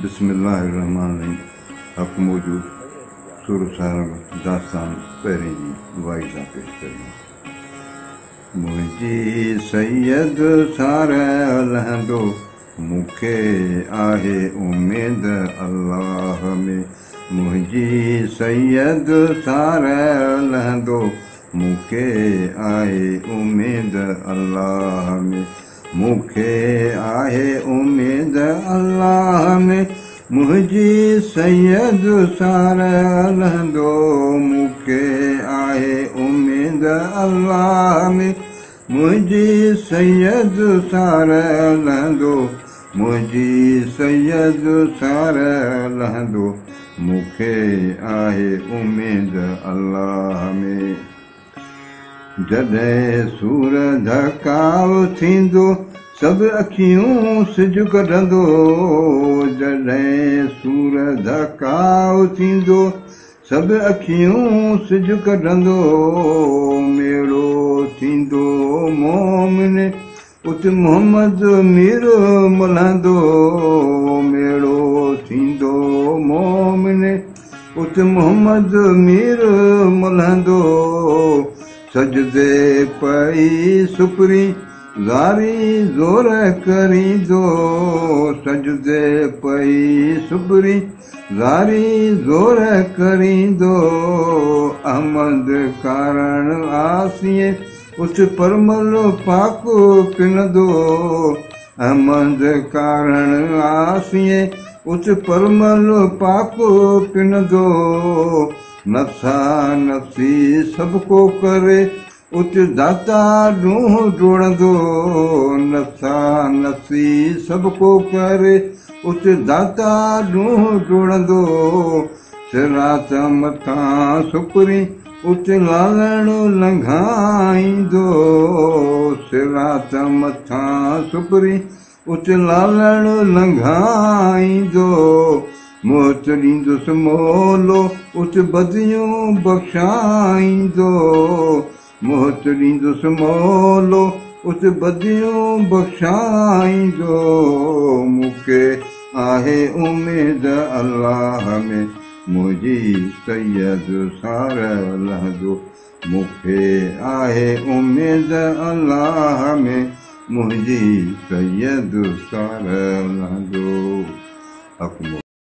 بسم الله الرحمٰن الرحيم حق موجود سر سارنگ داستان پهرين جي وائي سان پيش ڪريون. منهنجي سيد سار لهندو مون کي آهي اميد الله ۾. منهنجي سيد سار لهندو مون کي آهي اميد الله ۾. مون کي آهي اميد الله ۾. منهنجي سيد سار لهندو مون کي آهي اميد الله ۾. منهنجي سيد سار لهندو منهنجي سيد سار لهندو مون کي آهي اميد الله ۾. جڏهن سور ڌڪاءُ ٿيندو سڀ اکيون سج ڪڍندو. جڏهن سور ڌڪاءُ ٿيندو سڀ اکيون سج ڪڍندو. ميڙو ٿيندو مومن ات محمد مير ملهندو. ميڙو ٿيندو مومن ات محمد مير ملهندو. سجدي پئي سپري زاري زور ڪريندو. سجدي پئي سپري زاري زور ڪريندو. احمد ڪارڻ آسيءَ ات پرمل پاڪ پنندو. احمد ڪارڻ آسيءَ ات پرمل پاڪ پنندو. نفسا نفسي سڀ ڪو ڪري ات داتا ڏونهه ڊوڙندو. نفسا نفسي سڀ ڪو ڪري ات داتا ڏونهه ڊوڙندو. صراط مٿان سپري ات لالڻ لنگهائيندو. صراط مٿان سپري ات لالڻ لنگهائيندو. موت ڏيندس مولو ات بديون بخشائيندو. موت ڏيندس مولو ات بديون بخشائيندو. مون کي آهي اميد الله ۾. منهنجي سيد سار لهندو مون کي آهي اميد الله ۾. منهنجي سيد سار لهندو. حق.